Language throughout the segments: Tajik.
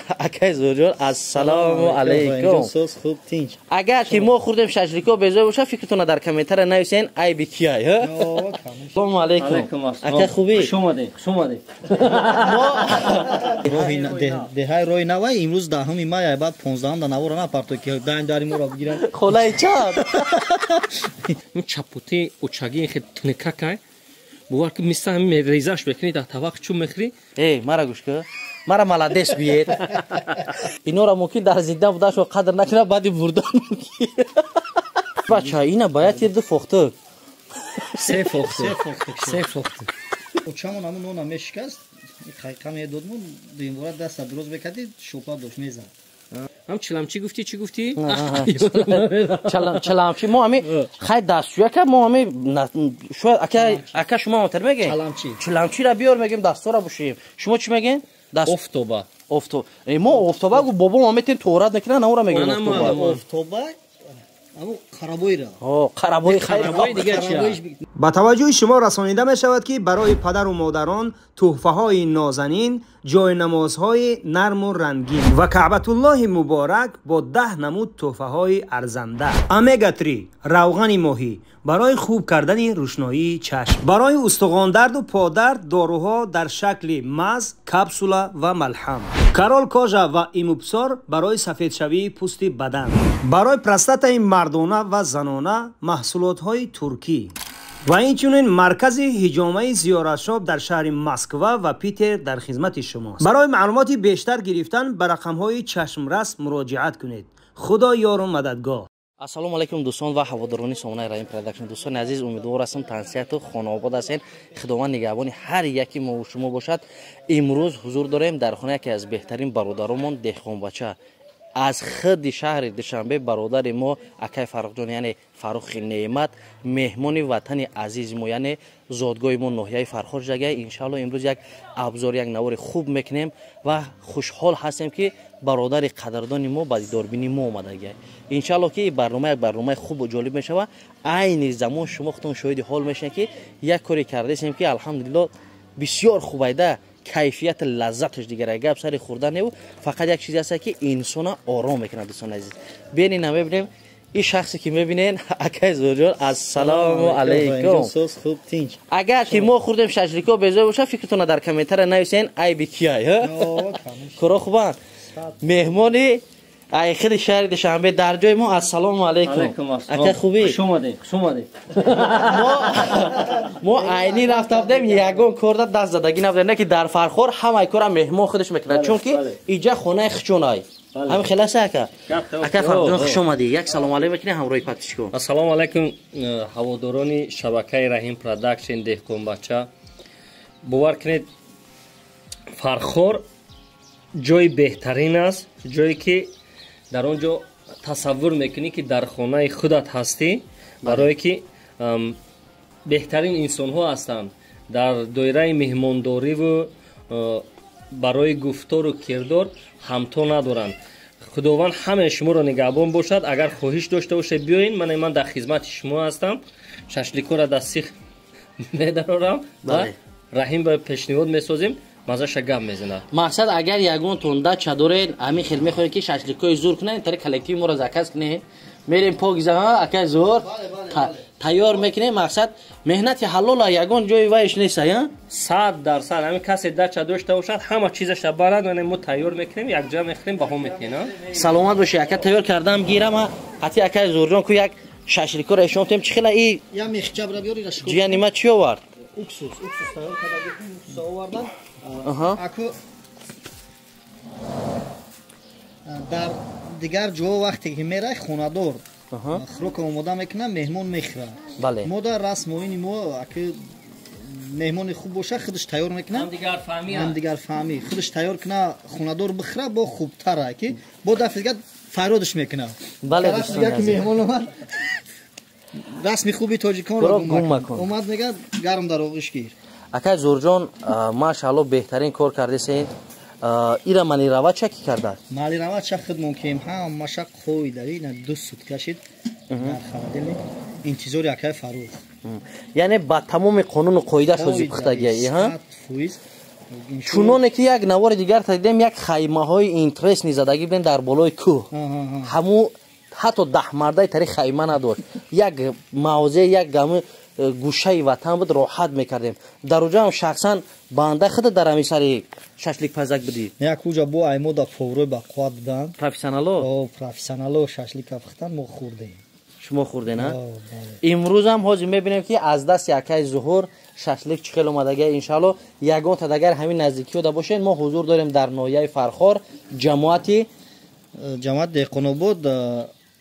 Акай Зурҷон, ассалому алайкум. Агар ки мо хӯрдем шашлико безой боша, фикртона дар комментария нависен, айби кияй. Ассалому алайкум. Ака, хубӣ? Хуш омадед, хуш омадед. Деҳаи роҳи навай имрӯз 10-уми май, баъд 15-ам да навора напарто, ки даин дари моро бигиранд. Холаи чап. Чапути очаги хел тунукакай. Бовар ки, мисли ҳамин резаш мекунӣ, дар тавақ чӯб мехӯрӣ. Эй, мара гӯш кун, мара молодец гӯед. Инора мумкин дар зинда будашо қадр накунад, баъди бурдан. Бача, ина бояд ду фохту. Се фохту, се фохту. Очамон ҳамун нона мешикаст, қайқа медодмон, дуюмбора даста дуроз мекардӣ, шопа дошт, мезад. Ҳам чиламчӣ гуфтӣ, чӣ гуфтӣ? Чаламчи мо ҳами хай дастшӯяка, мо ҳами шояд, ака, ака, шумо мотар мегӯед? Чаламчи. Чаламчиро биёр, мегӯем, дастора бушем. Шумо чӣ мегӯед? Офтоба. Офтоб. Мо офтоба гу, бобо метен торат мекунад, наора мегӯем офтоба. Офтоба аму қарабойра. Қарабои. Қарабои дигар чи? Ба таваҷҷӯҳи шумо расонида мешавад, ки барои падару модарон тӯҳфаҳои нозанин, ҷойнамозҳои нарму рангин ва Каъбатуллоҳи муборак бо 10 намуд тӯҳфаҳои арзанда, омега-3, равғани моҳӣ барои хуб кардани рӯшноии чашм, барои устухондарду подард доруҳо дар шакли маз, капсула ва малҳам, Корол Кожа ва Имупсор барои сафедшавии пӯсти бадан, барои простатаи мардона ва занона маҳсулотҳои туркӣ ва инчунин маркази ҳиҷомаи Зиёратшоб дар шаҳри Москва ва Питер дар хизмати шумост. Барои маълумоти бештар гирифтан ба рақамҳои чашмрас муроҷиат кунед. Худо ёру мададгоҳ. Ассалому алайкум, дӯстон ва ҳаводорони сомонаи Раҳим Продакшн. Дӯстони азиз, умедвор ҳастам, тансиҳату хонаобод ҳастед. Худованд нигаҳбони ҳар яки мо шумо бошад. Имрӯз ҳузур дорем дар хона яке аз беҳтарин бародаромон, деҳқонбача аз худи шаҳри Душанбе, бародари мо акай Фаррухҷон, яъне Фаррухи Неъмат, меҳмони ватани азизи мо, яъне зодгоҳи мо, ноҳияи Фархор шудагай. Иншаалло, имрӯз як абзор, як навори хуб мекунем ва хушҳол ҳастем, ки бародари қадрдони мо ба дидорбинии мо омадагай. Иншаалло, ки барнома як барномаи хубу ҷолиб мешавад. Айни замон шумо худтон шоҳиди ҳол мешавед, ки як коре кардасем, ки алҳамдулилло, бисёр хубайда, кайфияти лаззаташ дигар, гап сари хӯрданеву фақат як чизе аст, ки инсона ором мекунад. Дӯстони азиз, бенин, мебинем ин шахсе ки мебинен, акай Зурҷон, ассалому алайкум. Агар ки мо хӯрдем шашлико безой боша, фикртона дар комментария нависен, айби кияй. Коро хубанд? Меҳмони ай хели шаҳри Душанбе дар ҷои мо. Ассалому алайкум, ака, хубӣ? Хуш омадед, хуш омадед. Мо айнӣ рафта будем, ягон корда даст задагӣ набудем, не ки дар Фархор ҳамаи кора меҳмон худаш мекунад, чунки иҷа хонаи хучонай. Ҳамин хеласа, ака. Ака Фарҳодҷон, хуш омадӣ. Як салому алайкум мекунӣ ҳамроҳи подписчико. Ассалому алайкум, ҳаводорони шабакаи Раҳим Продакшн, деҳқонбача. Бовар кунед, Фархор ҷои беҳтарин аст, ҷое ки дар он ҷо тасаввур мекунӣ, ки дар хонаи худат ҳастӣ, барое ки беҳтарин инсонҳо ҳастанд дар доираи меҳмондориву барои гуфтору кирдор ҳамто надоранд. Худованд ҳамаи шуморо нигаҳбон бошад. Агар хоҳиш дошта бошед, биёед, ман дар хизмати шумо ҳастам. Шашликора дар сих медарорам ва Раҳим ба пешниҳод месозем, мазаша гап мезанад. Мақсад, агар ягонтон дача доред, ҳамин хел мехоҳед, ки шашликои зур кунед, тари коллективи моро заказ кунед, мерем покиза, акай Зур, тайёр мекунем. Мақсад, меҳнати ҳалола, ягон ҷои вайш нест, я. 100%. Ҳамин касе дача дошта бошад, ҳама чизаша барад, мо тайёр мекунем, якҷоя мехӯрем, баҳо метиҳем. Саломат бошӣ, ака. Тайёр кардам гирам, ҳати акай Зурҷон ку як шашликоро ишон тем, чӣ хела и. Я мехчабра биёри. Ҷияни ма чӣ овард? Уксус, уксус тайёр карда, уксус овардан. Аку, дар дигар ҷо вақте ки мерай, хонадор хӯрока омода мекунад, меҳмон мехӯрад. Мо дар расм оини мо, аку меҳмони хуб боша, худаш тайёр мекунад. Ҳамдигарфаҳмӣ, худаш тайёр куна, хонадор бихӯра, бо хубтара, ки бо дафъи дигар фарёдаш мекунад. Дигар ки меҳмон омад, расми хуби тоҷиконро гум макун, омад, мегӯяд, гарм дар оғиш гир. Акай Зурҷон, машаалло, беҳтарин кор кардесен. Ира малирава ча ки карда? Малирава ча худмон кем, ҳамаша қоида, ина 2 сут кашид дар холодильник, интизори акай Фаррух. Яъне ба тамоми қонуну қоида шози пухтагиаи? Фоиз. Чуноне ки як навори дигар дидем, як хаймаҳои интересный задагӣ будем дар болои кӯҳ. Ҳамун ҳатто даҳмардаи тари хайма надошт. Як мавзеъ, як гами гӯшаи ватан буд, роҳат мекардем. Дар уҷа ҳам шахсан банда худа дар ҳамин сари шашликпазак будӣ. Як уҷа бо аймода поварой ба қувват буданд. Профессионало? О, профессионало шашлика пухтан, мо хӯрдем. Шумо хӯрден, а? Имрӯзам ҳозир мебинем, ки аз дасти акаи Зуҳур шашлик чӣ хел омадага. Иншаалло, ягон тадагар ҳамин наздикиёда бошед, мо ҳузур дорем дар ноҳияи Фархор, ҷамоати Ҷамоат Деҳқонобод,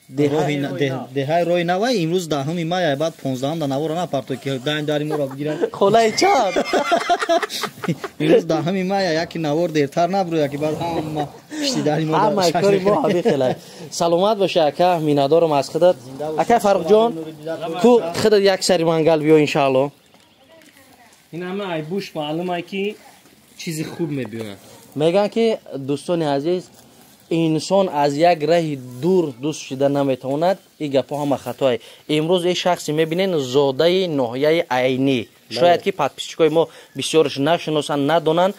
деҳаи Роҳи Навай. Имрӯз 10 май, баъд 15-ам да навора напарто, ки дан дари моро бигиранд. Холаи чанд? Имрӯз 10 май, яки навор дертар набурӯ, яки баъд ҳама пишти дари мо. Ҳамаи кори мо ҳамин хела. Саломат боша, ака, миннатдорам аз худат. Ака Фарруқҷон, ку худат як сари мангал биё, иншаалло. Ин ҳама айбуш маълум, ки чизи хуб мебиёяд. Мегӯянд, ки, дӯстони азиз, инсон аз як раҳи дур дӯст шида наметавонад. Ин гапҳо ҳама хатое. Имрӯз ин шахсе мебинен, зодаи ноҳияи Айнӣ. Шояд ки подписчикои мо бисёрш нашиносанд, надонанд.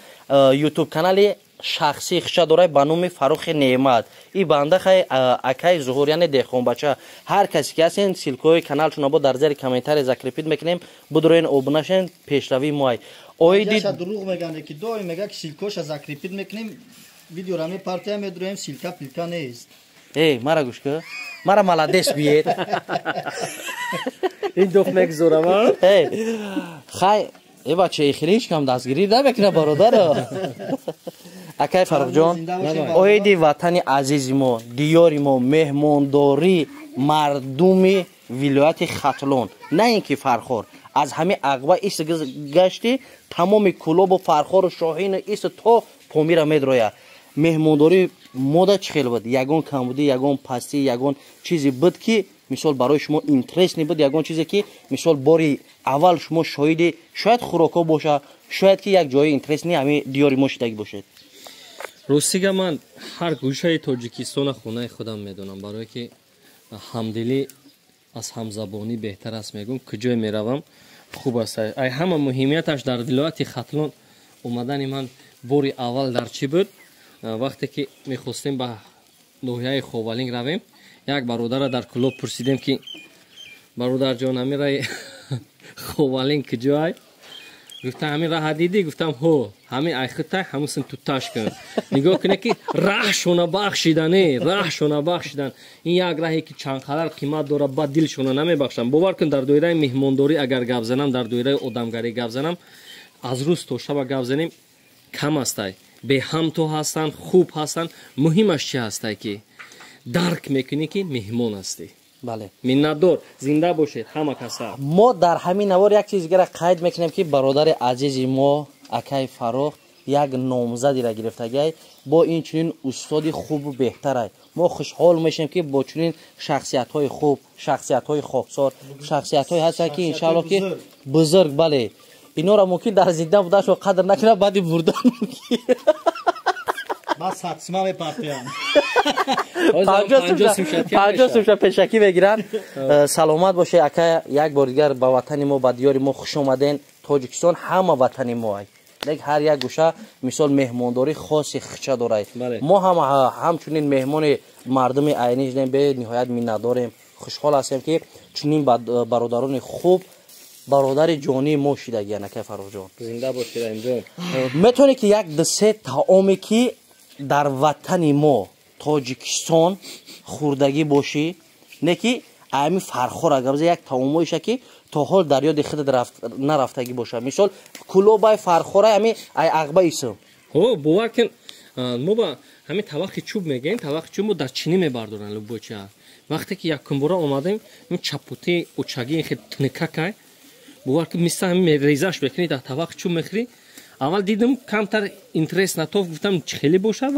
Ютуб канали шахсии хиша дорад ба номи Фаррухи Неъмат. И банда хай акаи Зуҳур, яъне Деҳқонбача. Ҳар касе ки ҳастен, ссылкаҳои каналшона бо дар зери комментария закрепить мекунем, будроен, обуна шен, пешравии моай оиди. Дурӯғ мегӯянд, ки доим мега, ки ссылкоша закрепить мекунем, видеора мепартия, медуроем, ссылка пилка нест. Эй, мара гӯш ку, мара молодец биед. Ин дух мегзорам. Эй, хай, э бача, хеле ҳеч кам дастгирӣ намекуна, бародаро. Акай Фаррухҷон, оиди ватани азизи мо, диёри мо, меҳмондорӣ мардуми вилояти Хатлон, на ин ки Фархор, аз ҳамин Ағба ис гашти, тамоми Кӯлобу Фархору Шоҳину ис то Помира медрояд. Меҳмондорӣ мода чӣ хел буд? Ягон камбудӣ, ягон пастӣ, ягон чизе буд, ки мисол барои шумо интересный буд, ягон чизе, ки мисол бори аввал шумо шоҳиди, шояд хӯрокҳо боша, шояд ки як ҷои интересный ҳамин диёри мо шидагӣ бошед? Ростига, ман ҳар гӯшаи Тоҷикистона хонаи худам медонам, барое ки ҳамдилӣ аз ҳамзабонӣ беҳтар аст, мегӯм. Куҷое меравам, хуб аст. Ай ҳама муҳимияташ дар вилояти Хатлон омадани ман бори аввал дар чӣ буд? Вақте ки мехостем ба ноҳияи Ховалинг равем, як бародара дар Кӯлоб пурсидем, ки бародарҷон, ҳамин раи Ховалинг куҷоай? Гуфтам, ҳамин раҳа дидӣ? Гуфтам, ҳо, ҳамин айхитай, ҳамусин туташ кун. Нигоҳ кунед, ки раҳшона бахшидане, раҳшона бахшидан. Ин як раҳе, ки чандқадар қимат дорад, баъд дилшона намебахшам. Бовар кун, дар доираи меҳмондорӣ агар гап занам, дар доираи одамгарӣ гап занам, аз рӯз то шаба гап занем, кам астай. Беҳамто ҳастанд, хуб ҳастанд. Муҳимаш чи ҳастай, ки дарк мекунӣ, ки меҳмон ҳастӣ. Бале. Миннатдор, зинда бошед ҳама каса. Мо дар ҳамин навор як чиз дигара қайд мекунем, ки бародари азизи мо акаи Фаррух як номзадира гирифтагиай, бо ин чунин устоди хубу беҳтарай. Мо хушҳол мешем, ки бо чунин шахсиятҳои хуб, шахсиятҳои хоксор, шахсиятҳое ҳастанд, ки иншаалло, ки бузург. Бале, инора мумкин дар зинда будашо қадр накунад, баъди бурдан. Ман сатсима мепартоям. 50 сумша пешакӣ мегиранд. Саломат бошед, ака. Як бор дигар ба ватани мо, ба диёри мо хуш омаден. Тоҷикистон ҳама ватани мо, лек ҳар як гӯша мисол меҳмондорӣ хоси хича дорад. Мо ҳам ҳамчунин меҳмони мардуми Айнӣ шудем, бениҳоят миннатдорем, хушҳол ҳастем, ки чунин бародарони хуб бародари ҷонии мо шидагиян. Акай Фаррухҷон, зинда бошед, Раҳимҷон. Метавонед, ки як дусе таоме, ки дар ватани мо Тоҷикистон хӯрдагӣ бошӣ, не ки ами Фархор, агар як таомоиша, ки то ҳол дар ёди худат нарафтагӣ боша, мисол Кӯлобай, Фархорай, ами ай Ағба исм. Ҳо, бовар кун, мо ба ҳамин тавақи чӯб мегӯем. Тавақи чӯб мо дар чинӣ мебардоранд любой ча. Вақте ки якумбора омадем, ин чапути очаги хел тникакай, бовар кун, миса ҳамин резаш мекунӣ, дар тавақи чӯб мехӯрӣ. Аввал дидам, камтар интерес натоф, гуфтам, чӣ хеле бошад.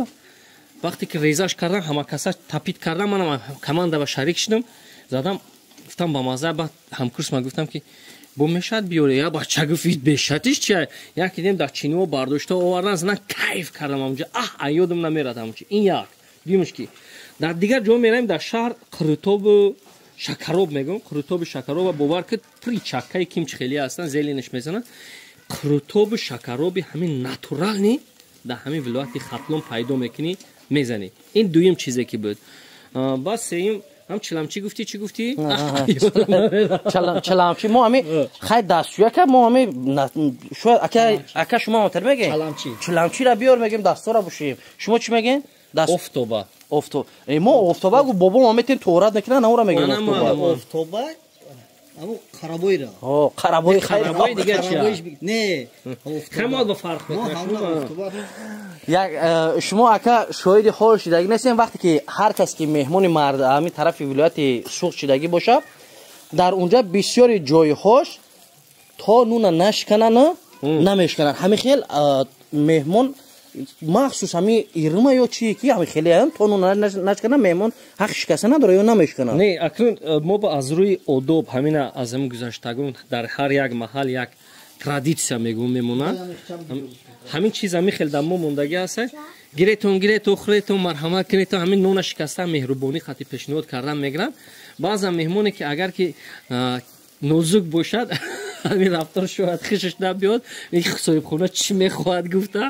Вақте ки резаш кардам, ҳама каса тапит кардам, манам команда ба шарик шудам, задам, гуфтам, ба маза. Баъд ҳамкурсма гуфтам, ки бо мешад биёре. Я бача гуфт, бешатиш чи? Як дидем, дар чиниҳо бардошта овардан, зана кайф кардам ҳамҷа, аҳ, аёдам намерад ҳамчи. Ин як. Дуюмш, ки дар дигар ҷо меравем, дар шаҳр қурутобу шакароб мегӯм, қурутоби шакароба, бовар ки, пури чаккаи кимчи хеле ҳастанд, зелениш мезананд. Қурутобу шакароби ҳамин натурални дар ҳамин вилояти Хатлон пайдо мекунӣ, мезанӣ. Ин дуюм чизе ки буд. Баъд сеюм ҳам чиламчӣ гуфтӣ, чӣ гуфтӣ? Чаламчӣ мо ҳами хай дастшӯяка мо ҳами шояд ака шумо ҳамтар мегӯед? Чаламчӣ. Чаламчиро биёр мегӯем, дастора бушем. Шумо чӣ мегӯед? Офтоба. Офтоб. Мо офтоба гу бобо мо метен торат мекунад, наора мегӯем офтоба. Офтоба аму қарабойра. Ҳо, қарабои хай. Қарабои дигар чи? Не. Камол ба фарқ мекунад. Як шумо ака шоҳиди ҳол шидагӣ нестем, вақте ки ҳар кас ки меҳмони мард ҳамин тарафи вилояти Суғд шидагӣ бошад, дар унҷа бисёри ҷойҳош то нуна нашкананд, намешкананд. Ҳамин хел меҳмон махсус ҳами ирма ё чи ки ҳами хеле то нуна нашкананд, меҳмон ҳақ шикаста надорад ё намешканад. Не, акнун мо аз рӯи одоб ҳамина аз ҳамин гузаштагон дар ҳар як маҳал як традитсия мегӯм мемонад. Ҳамин чиз ҳамин хел дар мо мондагӣ ҳаст. Гиретон, гиретон, хӯретон, марҳамат кунетон, ҳамин нона шикаста меҳрубонӣ хати пешниҳод кардан мегиранд. Баъзан меҳмоне ки агар ки нозук бошад, ҳамин рафтор шояд хишаш набиёд, соҳибхона чӣ мехоҳад гуфта,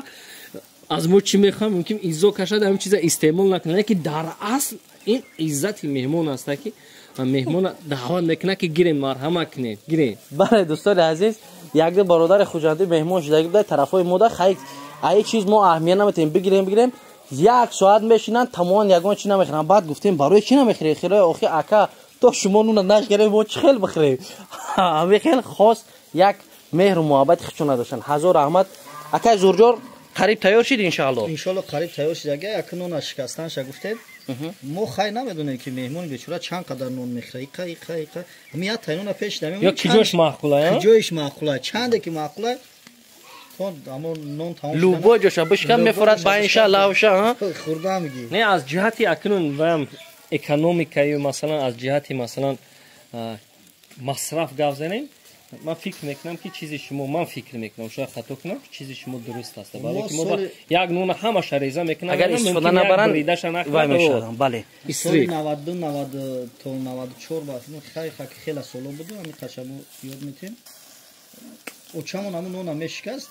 аз мо чӣ мехоҳад, мумкин иззо кашад, ҳамин чиза истеъмол накунад. Лекин дар асл ин иззати меҳмон аст, ки меҳмона даъват мекунад ки гирем, марҳамат кунед, гирем. Бале, дӯстони азиз, якду бародари хуҷандӣ меҳмон шудагӣ буда тарафҳои мода. Хай, ай чиз мо аҳамият наметем, бигирем, бигирем. Як соат мешинанд, тамоман ягон чи намехӯранд. Баъд гуфтем барои чӣ намехӯред? Хеле охи ака, то шумо нуна нашгарем, мо чӣ хел бихӯрем? Ҳамин хел хос як меҳру муҳаббати худшон надоштанд. Ҳазор раҳмат. Акай Зурҷор, қариб тайёр шид иншаалло? Иншаалло қариб тайёр шид. Ага як нона шикастанша гуфтед. Мо хай намедонем ки меҳмони бечора чанд қадар нон мехӯрад. Иқа, иқа, иқа. Ҳамин як тай нона пеш дамем. Ё киҷош маъқула, я? Киҷоиш маъқула. Чанде ки маъқула, то аммо нон тамом шуда. Любой ҷоша бишкан мефурад байниша, лавша, ҳа? Хӯрда мегӣ. Не, аз ҷиҳати акнун ваям экономикаю, масалан, аз ҷиҳати масалан масраф гап занем, ман фикр мекунам ки чизи шумо, ман фикр мекунам, шояд хато кунам, чизи шумо дуруст аст. Барои ки мо як нона ҳамаша реза мекунам, агар истифода набаранд, вай мешаванд. Бале. Соли 92, 90 то 94 ба хай хак хела соло буду, ҳамин қашабу ёд метем. Очамон ҳамун нона мешикаст,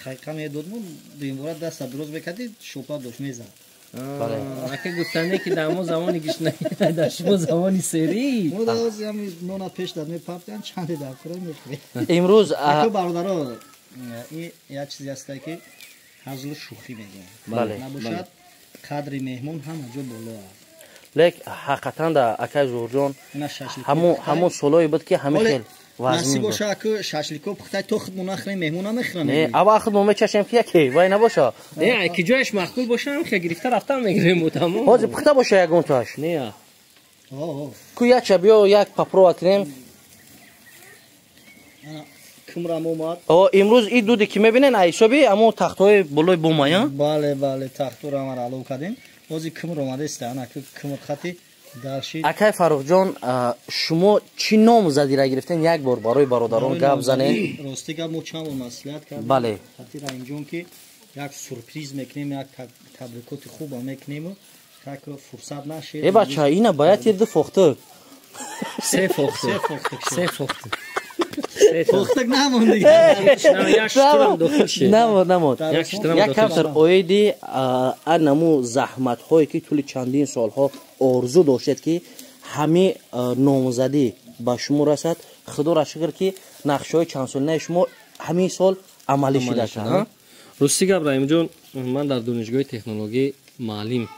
хайқа медодмон, дуюмбора даста дуроз мекардӣ, шопа дошт мезад. Ака гуфтанде ки дар мо замони гишнаӣ, дар шумо замони серӣ. Мо дар ҳами нона пеш дар мепафтан, чанде дар кура мехӯрем. Имрӯз ака бародаро, ин як чизе аст ки ҳазлу шӯхӣ мегӯям. Бале. Набошад, қадри меҳмон ҳама ҷо боло аст. Лек ҳақиқатан да акай Зуҳурҷон, ҳамон солое буд ки ҳамин хел насиб боша, аку шашлико пухтай то худмон нахӯрем, меҳмон намехӯрам. Не, аввал худмон мечашем ки яке вай набоша. Не, ки ҷояш маъқул боша, ҳам хе гирифта рафтан мегирем тамом. Ҳозир пухта боша ягонтоаш. Не. Ку якча биё як папрова кунем. Кимрам омад. О, имрӯз и дуде ки мебинен, ай ҳисоби ҳамон тахтҳои болои бомая? Бале, бале, тахтуро ҳамаро алов кардем. Ҳозир кимр омадаиста, ана кимр хати даршид. Акай Фаррухҷон, шумо чӣ номзадира гирифтен? Як бор барои бародарон гап занен. Рости гап, мо чанд бор маслиҳат кардем. Бале. Хати Раҳимҷон ки як сюрприз мекунем, як табрикоти хуба мекунему, так фурсат нашед. Э бача, ина баяд ду фохтук. Се фохтук. Се фохтук. Фохтук намонд. Намонд, намонд. Як камтар оиди анаму заҳматҳое ки тӯли чандин солҳо орзу доштед ки ҳамин номзадӣ ба шумо расад. Худоро шукр ки нақшаҳои чандсолинаи шумо ҳамин сол амалӣ шуда. Рости гап, Раҳимҷон, ман дар донишгоҳи технологӣ маълим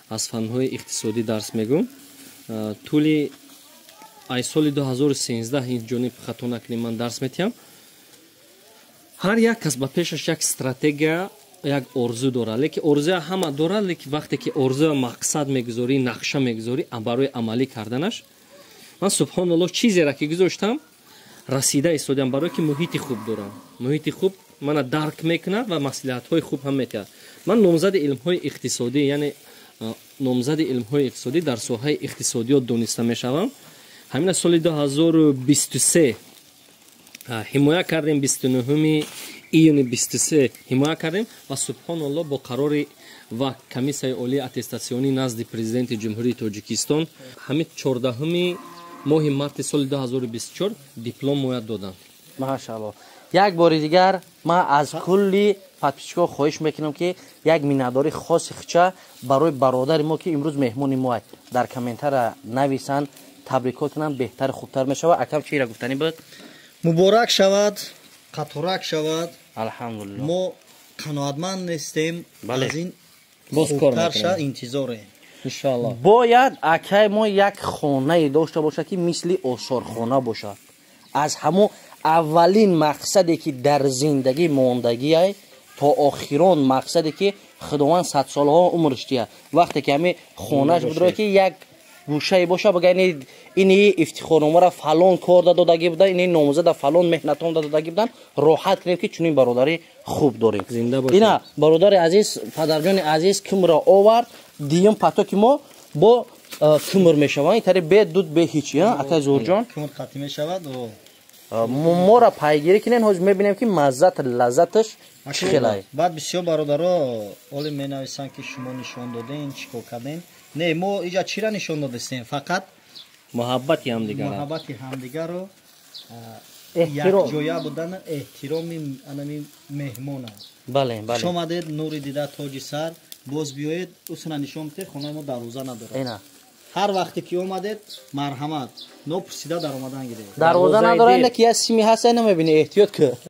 аз фанҳои иқтисодӣ дарс мегӯм. Тӯли ай соли 2013 ин ҷониб хато накунем ман дарс метиҳам. Ҳар як кас ба пешаш як стратегия, як орзу дорад, лекин орзуя ҳама дорад, лекин вақте ки орзуя мақсад мегузорӣ, нақша мегузорӣ барои амалӣ карданаш, ман субҳоналлоҳ чизеро ки гузоштам расида истодиам, барое ки муҳити хуб дорам. Муҳити хуб мана дарк мекунад ва маслиҳатҳои хуб ҳам метиҳад. Ман номзади илмҳои иқтисодӣ, яъне номзади илмҳои иқтисодӣ дар соҳаи иқтисодиёт дониста мешавам. Ҳамина соли 2023 ҳимоя кардем, 29 июни 23 ҳимоя кардем ва субҳоналлоҳ бо қарори ва комиссияи олии аттестатсионӣ назди президенти Ҷумҳурии Тоҷикистон ҳамин 14 моҳи марти соли 2024 диплом мояд доданд. Машааллоҳ. Як бори дигар ман аз кулли подписчикҳо хоҳиш мекунам, ки як миннатдории хоси хича барои бародари мо, ки имрӯз меҳмони мо, дар комментара нависанд, табрикот кунанд, беҳтар, хубтар мешавад. Акам, чира гуфтанӣ буд? Муборак шавад, қаторак шавад. Алҳамдулилло. Мо қаноатманд нестем, аз ин хубтарша интизорем. Иншоалло. Бояд акай мо як хонае дошта бошад, ки мисли осорхона бошад. Аз ҳамон аввалин мақсаде, ки дар зиндагӣ мондагиай, то охирон мақсаде, ки Худованд садсолаҳо умрш диҳад, вақте ки ҳамин хонааш будро, ки як гӯшае боша, бага ини ифтихорномаро фалон кор да додагӣ будан, ини номзада фалон меҳнатон да додагӣ будан, роҳат кунем, ки чунин бародари хуб дорем. Ина, бародари азиз, падарҷони азиз кимро овард. Дуюм патоки мо бо кимр мешавад, ин тари бе дуд, бе ҳеч. Акай Зуҳурҷон, кимр қатъӣ мешавад. Моро пайгирӣ кунем, ҳозир мебинем, ки маззат, лаззаташ чӣ хелай. Баъд бисёр бародаро оли менависанд, ки шумо нишон додем, чӣ кор кардем. Не, мо иҷа чира нишон додастем? Фақат муҳаббати ҳамдигарро, муҳаббати ҳамдигарро, якҷоя будан, эҳтироми анами меҳмона. Бале, бале. Хуш омадед, нури дида, тоҷи сар. Боз биёед, усна нишон бидед, хонаи мо дарвоза надорад. Ҳар вақте ки омадед, марҳамат, нопурсида даромадан гиред. Дарвоза надорад, ки як сими ҳаст, намебини, эҳтиёт ки.